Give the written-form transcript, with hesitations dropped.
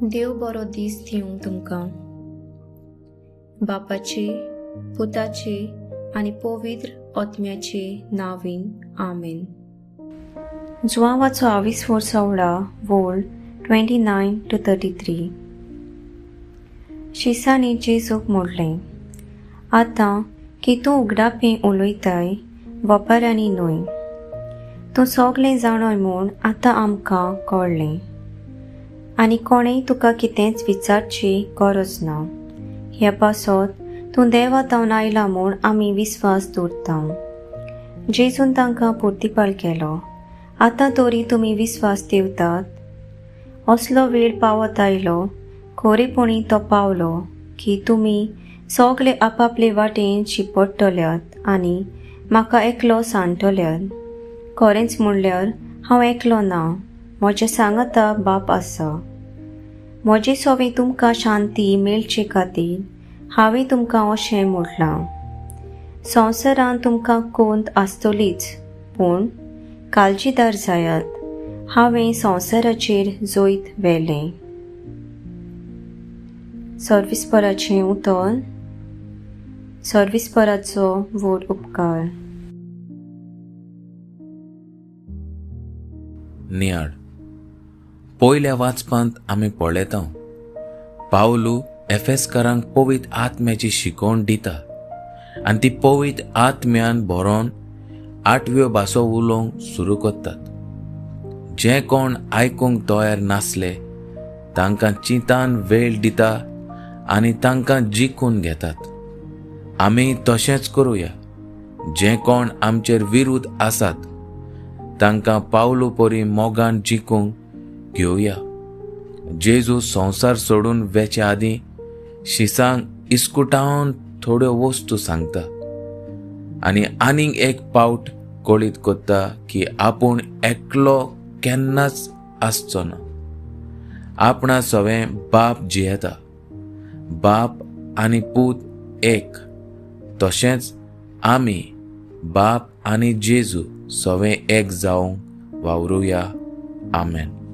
देव बरो दीस दिवंक तुमकां. बापाचे, पुताचे आनी पवित्र आत्म्याचे नांवान आमेन. जुवांवाचो आविस्वोर सोवळा वोळ 29 to 33. शिसांनी जेजूक म्हणलें, आतां की तूं उगडापें उलयताय, वपारांनी न्हय. तूं सगळें जाणोय म्हूण आतां आमकां कळ्ळें आनी कोणेंय तुका कितेंच विचारची गरज ना. ह्या पासत तूं देवा तावन आयला म्हूण आमी विस्वास दवरता. जेजून तांकां प्रतिपाल केलो, आतां तरी तुमी विस्वास दिवतात? असलो वेळ पावत आयलो, खरेपणी तो पावलो की तुमी सगळे आपापले वाटेन शिपडटल्यात आनी म्हाका एकलो सांडटल्यात. खरेंच म्हणल्यार हांव एकलो ना, म्हज्या सांगाता बाप आसा. म्हजे सवें तुमकां शांती मेळचे खातीर हांवें तुमकां अशें म्हटलां. संवसारांत तुमकां कोंत आसतलीच, पूण काळजीदार जायात, हांवें संवसाराचेर जैत व्हेलें. सर्विसपराचें उतर. सर्विसपराचो व्हड उपकार. नियाळ पयल्या वाचपांत आमी पळयता, पावलू एफेसकारांक पवित्र आत्म्याची शिकवण दिता आनी ती पवित्र आत्म्यान भरोन आठव्यो भासो उलोवंक सुरू करतात. जे कोण आयकूंक तयार नासले तांकां चिंतान वेळ दिता आनी तांकां जिखून घेतात. आमी तशेंच करुया. जे कोण आमचेर विरुद्ध आसात तांकां पावलू परी मोगान जिखूंक घेवया. जेजू संवसार सोडून वेचे आदीं शिसांक इस्कुटावन थोड्यो वस्तू सांगता आनी आनीक एक पावट कळीत करता की आपूण एकलो केन्नाच आसचो ना. आपणा सवें बाप जियेता, बाप आनी पूत एक, तशेंच आमी बाप आनी जेजू सवें एक जावंक वावरुया. आमेन.